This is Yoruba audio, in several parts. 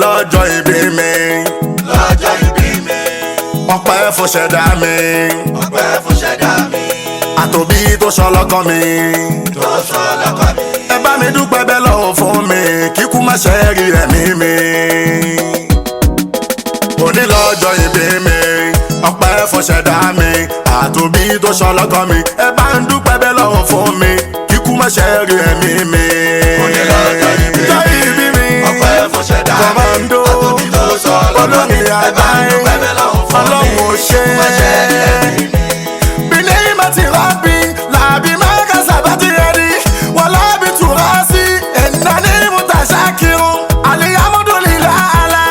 Lọ́jọ́ ìbí mi. Lọ́jọ́ ìbí mi. Ọpẹ́ fún ṣẹ̀dá mi. Ọpẹ́ fún ṣẹ̀dá mi. Àtòbí tó ṣọlọ́kọ mi. Tó sọ lọ́kọ mi. Ẹ bá mi dúpẹ́ bẹ́ẹ̀ lọ́hùn fún mi, kíkú má ṣe rí ẹ̀mí mi. Òní lọ́jọ́ ìbí mi, ọpẹ́ fún ṣẹ̀dá mi, àtòbí tó ṣọlọ́kọ mi. Ẹ bá ń dúpẹ́ bẹ́ẹ̀ lọ́hùn fún mi, kíkú má ṣe rí ẹ̀mí mi. Òní lọ́jọ́ ìbí mi. Lọ́jọ́ ìbí mi. Ọpẹ́ fún ṣẹ̀dá mi. Kọ̀mọ́ndó. Àtòbí tó sọ lọ́kọ mi. Olórí Ẹ bá ń àgbáyé. dúpẹ́ bẹ́ẹ̀ lọ́hùn fún mi. Ọlọ́run ò ṣe Kíkú má ṣe rí ẹ̀mí mi. Bineimati rabbi labi maka sabati yadi wala bi turasi innani mutashakiru alhamdulillah ala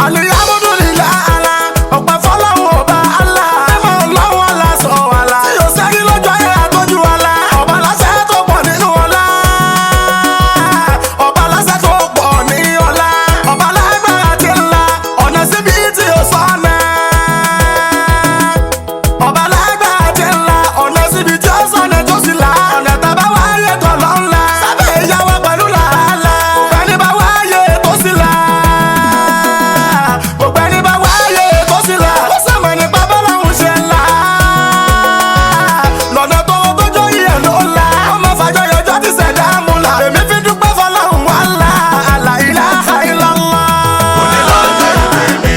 alhamdulillah ala ọpẹ́ fọ́lọ́run ọba Allah mímọ́ Ọlọ́run aláṣọ wàlá tí yóò sẹ́rí lójú ayé àtọ́jú wàlá ọba aláṣẹ tó pọ̀ nínú ọlá ọba aláṣẹ tó pọ̀ ní ọlá ọba alágbára ti ńlá ọ̀nà síbi tí ó sọ̀nà ọba lágbára ti ńlá ọ̀nà síbi tí ó sọ̀nà tó sì là ọ̀nà tàbá wáyé tó lọ ńlá sábẹ́ ìyàwó pẹ̀lú làálà gbogbo ẹni bá wáyé tó sì là gbogbo ẹni bá wáyé tó sì là ó sàmọ̀ nípa bọ́lọ́hún ṣe ńlá lọ́nà tó tó jó ìyẹn ló ńlá ọmọ fàjọyọjọ́ ti ṣẹ̀dá mú là èmi fi dúpẹ́ fọlọ́hún wà lá àlà ilaha illallah. Òní lọ́jọ́ ìbí mi.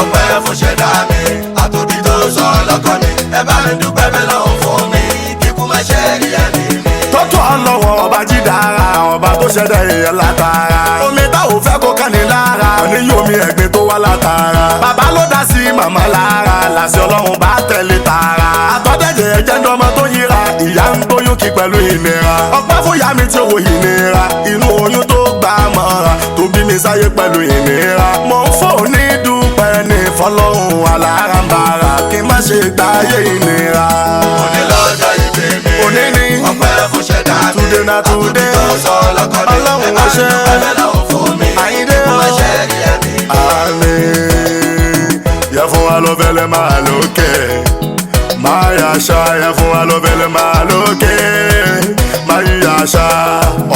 Ọpẹ́ fún ṣẹ̀dá mi. Àtòbí tó sọ lọ́kọ mi. Ẹ bá ń dúpẹ́ bẹ́ẹ̀ lọ́hùn fún mi. Kíkú má ṣe rí ẹ̀mí mi. Tọ́tù ọlọ́wọ́ ọba jídára, ọba tó ṣẹ̀dá èèyàn látara. Omi tá ò fẹ́ kó kàn ní lára, ní omi ẹ̀gbin tó wá látara. Bàbá ló dá sí màmá lára, làṣẹ ọlọ́run bá tẹ̀lé tààrà. Àtọ́jẹ̀jẹ̀ ẹ̀jẹ̀ ń dọ́mọ tó yíra, ìyá ń gbóyún kí pẹ̀lú ìnira. Ọpẹ́ fún ìyá mi tí ó wo ìnira, inú oyún tó gbà mọ́ra, tó bí mi sáyé pẹ̀lú ìnira. Mo ń fò ní dúpẹ́ ní fọlọ́run alárànbarà, kí n má ṣe gbáyé ìnira. Òní lọ́jọ́ ìbí mi. Òní ni. Ọpẹ́ fún ṣẹ̀dá mi. Today na today. Àtòbí tó sọ lọ́kọ mi. Ọlọ́run Ẹ bá ó ń ṣe. dúpẹ́ bẹ́ẹ̀ lọ́hùn fún mi. Àyìndé Kíkú má o. ṣe rí ẹ̀mí mi. Àmín. Yẹ fún wa ló fẹ́lẹ́ máa lókè. Máa yà ṣá, yẹ fún wa ló fẹ́lẹ́ máa lókè. Máa yà ṣá,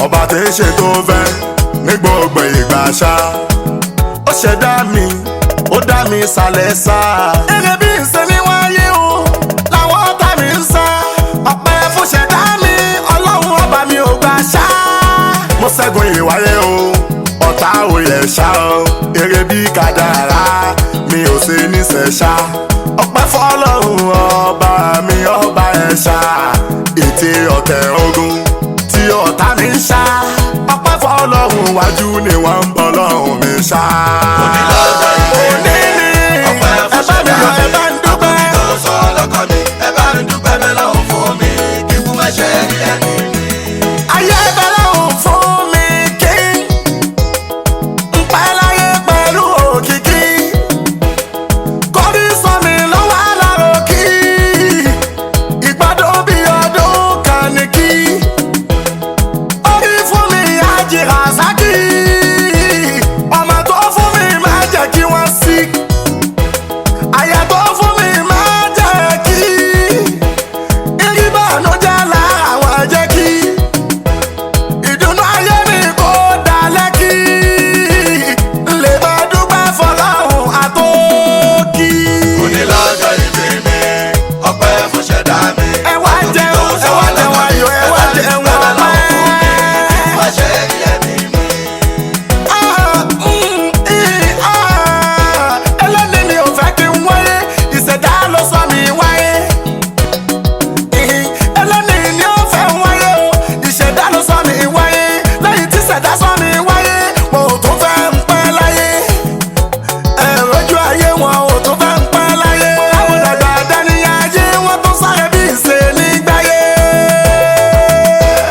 ọba tí ń ṣe tó fẹ́ ní gbogbo ìgbà ṣá. Ó ṣẹ̀dá mi, ó dá mi sálẹ̀ sá. Eré bí ìṣe ní wáyé o, làwọn ọ̀tá mi ń sá. Ọpẹ́ fún ṣẹ̀dá mi, ọlọ́run ọba mi ò gbà ṣá. Mo ṣẹ́gun ìwáyé o, ọ̀tá ò yẹ ṣá o. Eré bí kádàrá, mi ò ṣe níṣẹ́ ṣá. Ọpẹ́ fọlọ́run ọba mi, ọba ẹ̀ ṣá. Ètè ọ̀tẹ̀ ogun tí ọ̀tá mi ń ṣá. Ọpẹ́ fọlọ́run wájú ni wọ́n ń bọ́ lọ́run mi ṣá. Òní lọ́jọ́ ìbí mi. Òní ni Ọpẹ́ ẹ fún bá mi ṣẹ̀dá yọ̀, ẹ mi. bá ń dúpẹ́. Àtòbí tó sọ lọ́kọ mi. Ẹ bá ń dúpẹ́ bẹ́ẹ̀ lọ́hùn fún mi. Kíkú má ṣe rí ẹ̀mí mi. Ayé bẹ̀rẹ̀ òun fún mi kí n pẹ́ láyé pẹ̀lú òkìkí. Kọ́rí sọ mi lọ́wọ́ alárò kí ìgbádùn bí ọdún kan ní kí. Orí fún mi Hájì Rasaki, ọmọ tó fún mi máa jẹ́ kí wọ́n sí. Àyà tó fún mi máa jẹ́ kí ìrìbànújẹ́ lára àwọn jẹ́ kí ìdùnnú ayé mi kò dalẹ̀ kí n lè máa dúpẹ́ fọlọ́run àtòkí. Òní lọ́jọ́ ìbí mi. Ọpẹ́ fún ṣẹ̀dá mi. Ẹ wá jẹun, ẹ wá jẹun ayọ̀, ẹ wá jẹun ọpẹ́. Kíkú má ṣe rí ẹ̀mí mi. Ah, mm, ì, ah. Ẹlẹ́ni mi ò fẹ́ kí n wáyé, ìṣẹ̀dá ló sọ mi wáyé. Ìhìn, ẹlẹ́ni ni ó fẹ́ wáyé o, ìṣẹ̀dá ló sọ mi wáyé. Lẹ́yìn tí ìṣẹ̀dá sọ mi wáyé, mo ò tún fẹ́ ń pẹ́ láyé. Ẹ̀rọjú ayé wọn ò tún fẹ́ ń pẹ́ láyé. Àwọn dàgbà dání ayé wọn tún sáré bí ìṣe nígbàyé.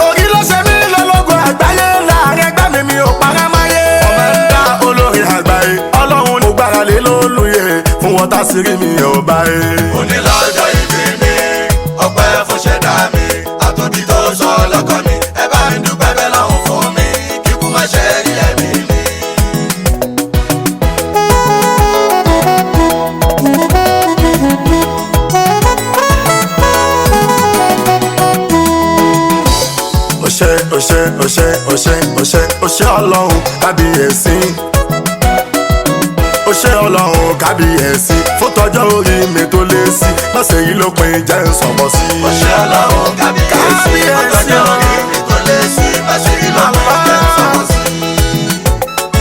Orí ló ṣe mí lọ́lọ́gùn àgbáyé láàrin ẹgbẹ́ mi mi ò parẹ́ máyé. Ọmọ ń dá olórin àgbáyé, ọlọ́run mo gbára lé lólùyè fún wọn tá sí rí mi ò bá yé. Òní lọ́jọ́ ìbí mi. Ọpẹ́ fún ṣẹ̀dá mi. Àtòbí tó sọ lọ́kọ mi. Ẹ bá ń dúpẹ́ bẹ́ẹ̀ lọ́hùn fún mi. Kíkú má ṣe rí ẹ̀mí mi. Ó ṣe ó Òṣè òṣè òṣè òṣè òṣè Ọlọ́run kábíyèsí. Òṣè Ọlọ́run kábíyèsí. Fún tọjọ́ orí mi tó lé sí. Lọ́sẹ̀ yìí ló pin jẹ́ ń sọ̀bọ̀ sí. Òṣè Ọlọ́run kábíyèsí. Fún tọjọ́ orí mi tó lé sí. Lọ́sẹ̀ yìí ló pin jẹ́ ń sọ̀bọ̀ sí.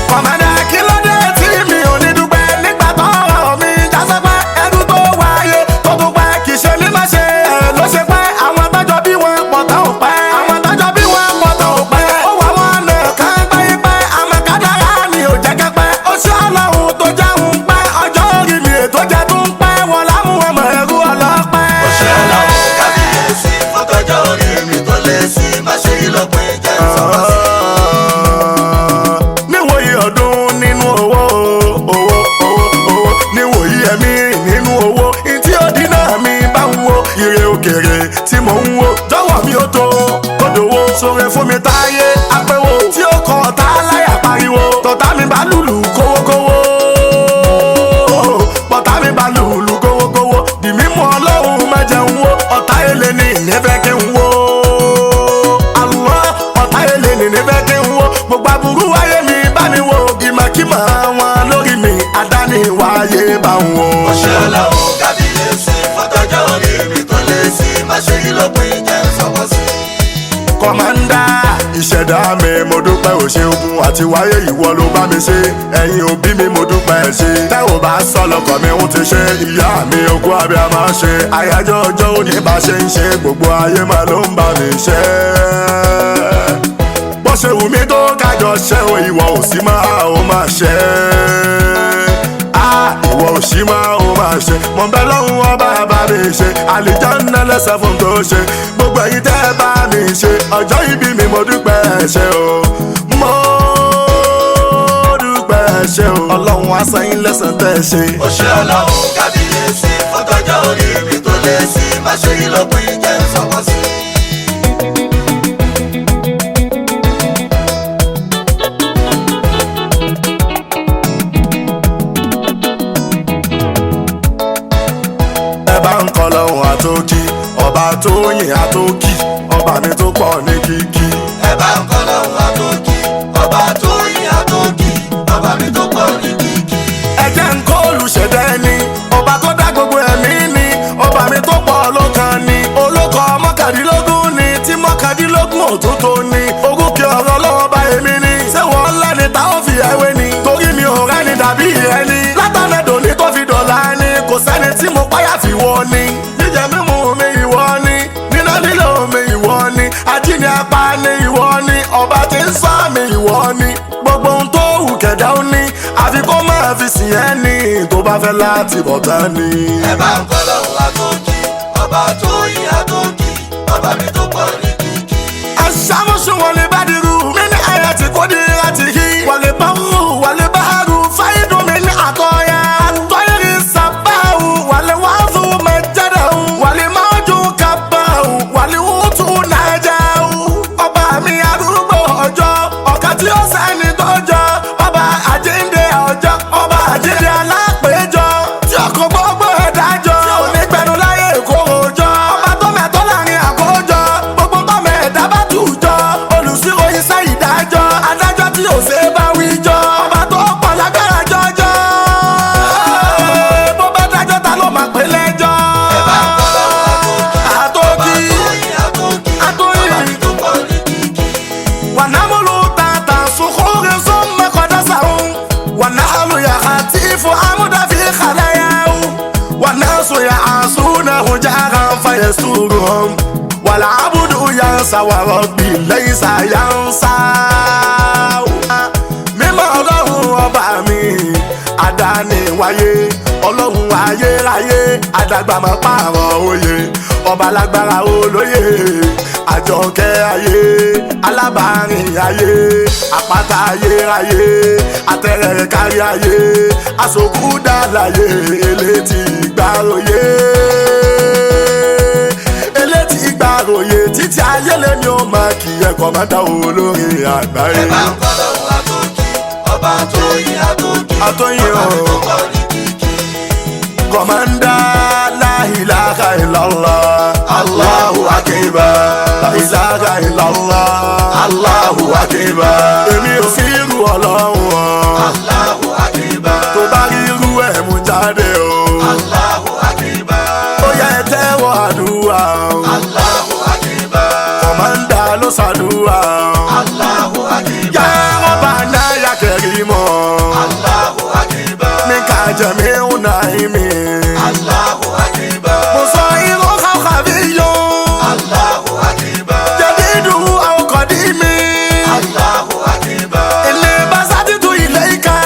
Kọ̀mọ́dé kí ló dé tí mi ò ní dúpẹ́ nígbà tọ́rọ̀ mi já sọ́pẹ́ ẹrú tó wáyé tó dúpẹ́ kì í ṣe mí má ṣe ẹ̀ ló ṣe pẹ́ àwọn tọ́jọ́ bí wọ́n pọ̀ tán ò pẹ́ àwọn tọ́jọ́ bí wọ́n pọ̀ tán ò pẹ́ ó wà wọ́n nà kán pẹ́ pẹ́ àmọ́ kádàrá mi ò jẹ́ kẹ́pẹ́ ó ṣe Ọlọ́run tó jẹun pẹ́ ọjọ́ orí mi ètò jẹ́ tó ń pẹ́ wọn lámú ọmọ ẹrú ọlọ́pẹ́. Òṣè Ọlọ́run kábíyèsí. Fún tọjọ́ orí mi tó lé sí. Má ṣe yí ló pin jẹ́ ń sọ̀bọ̀ sí. Níwòyí ọdún nínú owó owó owó owó níwòyí ẹ̀mí nínú owó ìtí òdì náà mi bá ń wo ire òkèrè tí mò ń wo jọ̀wọ́ mi ó tó kódòwó sóre fún mi táyé apẹ́wò tí ó kọ ọ̀tá láyà pariwo tọ̀tá mi bá lùlù kówókówó bọ̀tá mi bá lùlù kówókówó dì mí mú Ọlọ́run má jẹun wo ọ̀tá èlé ní ìnífẹ́ kí n wo Allah ọ̀tá èlé ní ìnífẹ́ kí n wo gbogbo aburú wáyé mi bá mi wo ìmọ̀kímọ̀ wọn lórí mi àdáni wáyé bá ń wo. Òṣè Ọlọ́run kábíyèsí. Fún tọjọ́ orí mi tó lé sí. Má ṣe yí ló pin jẹ́ ń sọ̀bọ̀ sí. Kọ̀mọ́ndà ìṣẹ̀dá mi mo dúpẹ́ ò ṣe ogun àti wáyé ìwọ ló bá mi ṣe ẹ̀yin òbí mi mo dúpẹ́ ẹ̀ ṣe tẹ́ ò bá sọ lọ́kọ̀ mi ń ti ṣe ìyá mi ogún abẹ́ a máa ṣe àyájọ́ ọjọ́ òní bá ṣe ń ṣe gbogbo ayé máa ló ń bá mi ṣe bó ṣe wù mí tó kájọ ṣe o ìwọ ò sí máa ó máa ṣe á ìwọ ò sí máa ó máa ṣe mọ̀ bẹ́ẹ̀ lọ́hùn ọba bá mi ṣe àlìjáná lẹ́sẹ̀ fún tó ṣe gbogbo ẹ̀yin tẹ́ ẹ bá mi ṣe ọjọ́ ìbí mi mo dúpẹ́ ẹ ṣé o mo dúpẹ́ ẹ ṣé o Ọlọ́run á san yín lẹ́san tẹ́ ẹ ṣe. Òṣè Ọlọ́run kábíyèsí. Fún tọjọ́ orí mi tó lé sí. Má ṣe yí ló pin jẹ́ ń sọ̀bọ̀ sí. Ẹ bá ń kọ́ lọ́hùn àtòkì ọba tó yìn àtòkì ọba mi tó pọ̀ ní kíkí. Ẹ bá ń kọ́ lọ́hùn àtòkì, ọba tó yìn àtòkì, ọba mi tó pọ̀ ní kìkì. Ẹ jẹ́ ń kó olùṣẹ̀dá ẹni ọba tó dá gbogbo ẹ̀mí ni ọba mi tó pọ̀ lọ́kàn ni olóko mọ́kàndínlógún ni tí mọ́kàndínlógún òtútù ni ogún kí ọ̀rọ̀ lọ́wọ́ bá èmi ni ṣé wọ́n ńlá ni táwọn fi ẹ̀wé ni torí mi ò rẹ́ni dàbí ẹni látàmẹ́dò ní tó fi dọ̀la ni kò sẹ́ni tí mo páyà fi wọ ni jíjẹ mímu mi ìwọ ni níná lílo mi ìwọ ni ajínigbé apá ni ìwọ ni ọba tí ń sọ mi ìwọ ni gbogbo ohun tó wù kẹ̀dá ó ní àfi kó máa fi sìn ẹ́ ní tó bá fẹ́ láti bọ̀ tán ni. Ẹ bá ń kọ́ lọ́hùn àtòkì, ọba tó yìn àtòkì, ọba mi tó pọ̀ ní kìkì. Aṣàmúṣu wọlé bádìrú mí ní àyà tí kò ní láti yí. Wọlé báwù wọlé báàrù fáyidùn mi ní àtọ̀yà. Àtọ̀yẹ̀rì sàbáwù wọlé wàásù mẹjẹrẹwù. Wọlé májú kábàwù wọlé wútú nàjẹwù. Ọba mi arúgbó ọjọ́ ọ̀kan tí ó sẹ́ni tó jọ. Ọba àjíǹde ọjọ́ ọba àjíǹde alápèjọ. Tí ọkọ̀ gbogbo ẹ̀dá jọ. Tí ò ní gbẹnu láyé ìkóró jọ. Ọba tó mẹ́tọ́ láàrin àkójọ. Gbogbo tọ́mọ ẹ̀dá bá tù jọ. Olùsírò iṣẹ́ ìdájọ́. Adájọ́ tí ò ṣe é bá wí jọ. Ọba tó pọ̀ lágbára jọjọ. Bó bá dájọ́ ta ló máa pè lẹ́jọ́. Ẹ bá ń kọ́ lọ́hùn Àtòkì. àtòkì, ọba tó yìn àtòkì, Àtòyìn. ọba mi tó pọ̀ ní kìkì. Wanamu tata sukuri summa qadasahu wanahalu yakhatifu amuda fi khalayahu wanasu ya'asunahu jahan fayasuruhum wal-abdu yansa wa rabbi laysa yansa. Mímọ́ Ọlọ́run ọba mi àdáni wáyé ọlọ́run ayérayé àdàgbà máa pààrọ̀ òye ọba lágbára olóye àjọkẹ́ ayé alábàárìn ayé àpáta ayérayé àtẹ̀rẹ̀ kárí ayé àsokúdàláyé elétí ìgbàròyé elétí ìgbàròyé títí ayé lèmi ò máa kí ẹ̀kọ́ máa dá olórin àgbáyé. Ẹ bá ń kọ́ lọ́hùn àtòkì, ọba tó yìn àtòkì, Àtòyìn ọba mi o. tó pọ̀ ní kìkì. Kọ̀mọ́ndà la ilaha illallah Allahu akbar la ilaha illallah. Allahu Akbar. Èmi ò fi irú ọlọ́run o. Allahu Akbar. Tó bá rí irú ẹ̀ mú jáde o. Allahu Akbar. Ó yẹ tẹ́wọ́ àdúrà o. Allahu Akbar. Kọ̀mọ́ndà ló ṣàdúrà o. Allahu Akbar. Ya Rabbana ya Karimu. Allahu Akbar. Minka jami'u naimi. Allahu Akbar. Musairu khawkhabiyun. Allahu Akbar. Jadidu aw qadimi. Allahu Akbar. Inni basatitu ilayka.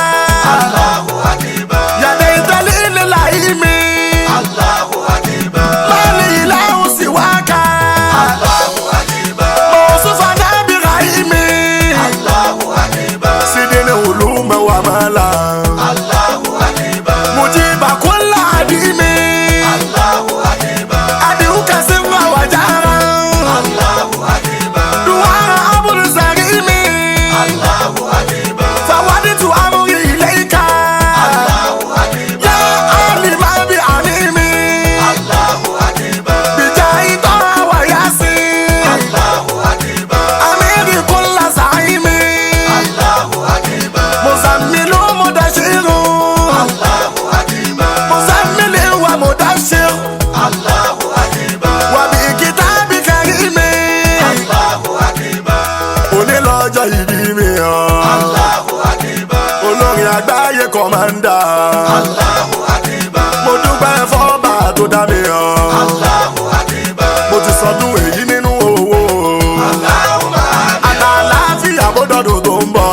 Allahu Akbar. Yadayta lil-laimi. Allahu Akbar. Ma li ilahun siwaka. Allahu Akbar. Mawsufana bi-ghaimi. Allahu Akbar. Sidini uluma wa mala. Allahu Akbar. Mujiba kulla adimi. Allahu Akbar. Adiuka sirra wa jahran. Allahu Akbar. Du'a abul zarimi. Allahu Akbar. Fawaditu amri ilayka. Allahu Akbar. Ya alima bi alimi. Allahu Akbar. Bijahi Taha wa Yasin. Allahu Akbar. Amiri kulla zaimi. Allahu Akbar. Muzammilu mudashiru. Allahu Akbar. Muzammili wa mudashir. Allahu Akbar. Wa bi kitabi karimi. Allahu Akbar. Òní lọ́jọ́ ìbí mi hàn. Allahu Akbar. Olórin àgbáyé kọ̀mándà. Allahu Akbar. Mo dúpẹ́ fọ́ba tó dá mi hàn. Allahu Akbar. Mo ti sọdún èyí nínú owó. Allahumma àmín. Àtàláfíà bó dọ̀dún tó ń bọ̀.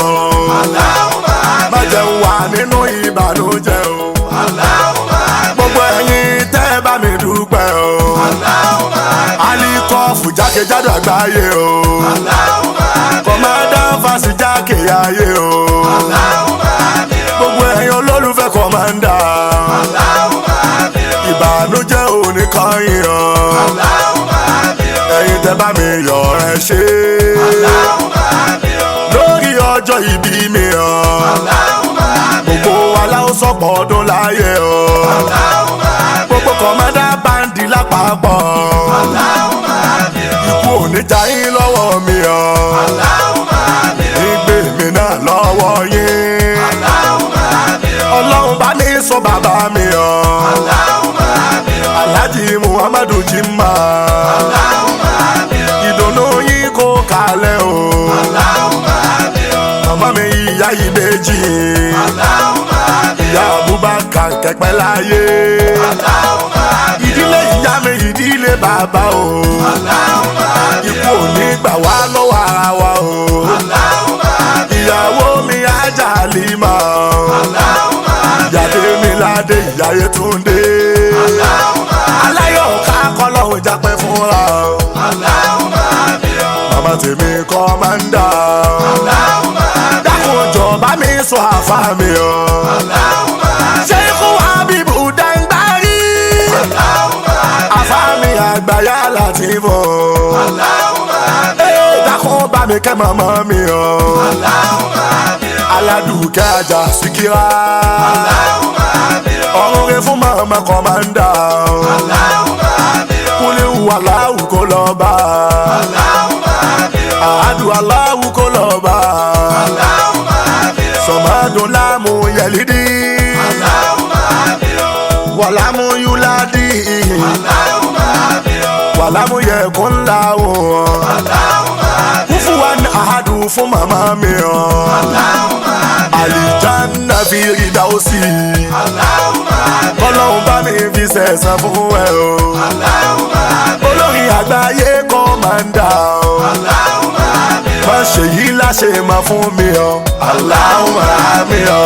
Allahumma àmín. Má jẹun wà nínú ìbànújẹ́ o. Allahumma àmín. Gbogbo ẹ̀yin tẹ́ bá mi dúpẹ́ o. Allahumma àmín. Alikọ́ọ̀fù jákèjádò àgbáyé o. Allahumma àmín. Kọ̀mádà fásì jákè ayé o. Allahumma àmín. Gbogbo ẹ̀yin olólùfẹ́ kọ̀mándà. Allahumma àmín. Ìbànújẹ́ ò ní kàn yín o. Allahumma àmín. Ẹ̀yin tẹ́ bá mi yọ̀ ẹ ṣé. Allahumma àmín. Lórí ọjọ́ ìbí mi o. Allahumma àmín. Gbogbo wa la ó sọ̀pọ̀ ọdún láyé o. Allahumma àmín. Gbogbo kọ̀mádà báńdì lápapọ̀. Allahumma àmín. Ikú ò ní já yín lọ́wọ́ mi o. Allahumma àmín. Ìgbé mi náà lọ́wọ́ yín. Allahumma àmín. Ọlọ́run bá mi sọ bàbá mi o. Allahumma àmín. Alhaji Muhammadu Jimma. Allahumma àmín. Ìdùnnú yín kó kalẹ̀ o. Allahumma àmín. Màmá mi ìyá ìbejì. Allahumma àmín. Ìyá Abubakar kẹpẹ́ láyé. Allahumma àmín. Ìdílé ìyá mi ìdílé bàbá o. Allahumma àmín. Ikú ò ní gbà wá lọ́wọ́ ara wa o. Allahumma àmín. Ìyàwó mi ajá lima. Allahumma àmín. Ìyáde mi ládé ìyá Yétúndé. Allahumma àmín. Aláyọ̀ ká kọ́lọ́hún jápẹ́ fúnra. Allahumma àmín. Màmá tèmi kọ́mándà. Allahumma àmín. Dákun jọ̀ọ́ bá mi sọ àfá mi o. Allahumma àmín. Ṣéíkù Habibu Dangbari. Allahumma àmín. Àfá mi àgbáyá láti bọ̀. Allahumma àmín. Ee, dákun bá mi kẹ́ màmá mi o. Allahumma àmín. Aládùúkẹ́ ajá síkírá. Allahumma àmín. Ọ̀run rẹ fún màmá kọ́mándà. Allahumma àmín. Kúlẹ̀ wà láwù kó lọ bá. Allahumma àmín. Àádùn aláwù kó lọ bá. Allahumma àmín. Sọ̀mọ́dún láàmú yẹ̀lídì. Allahumma àmín. Wàlámú yúládì. Allahumma àmín. Wàlámú yẹ̀kún láwùn. Allahumma àmín. Kúfù wa ní àádùn fún màmá mi o. Allahumma àmín. Àlìjáná fi rí dáwọ́sì. Allahumma àmín. Kọ́lọ́hún bá mi fi sẹ̀sán fún ẹ o. Allahumma àmín. Olórin àgbáyé kọ́mándà o. Allahumma àmín. Má ṣe yí láṣẹ máa fún mi o. Allahumma àmín o.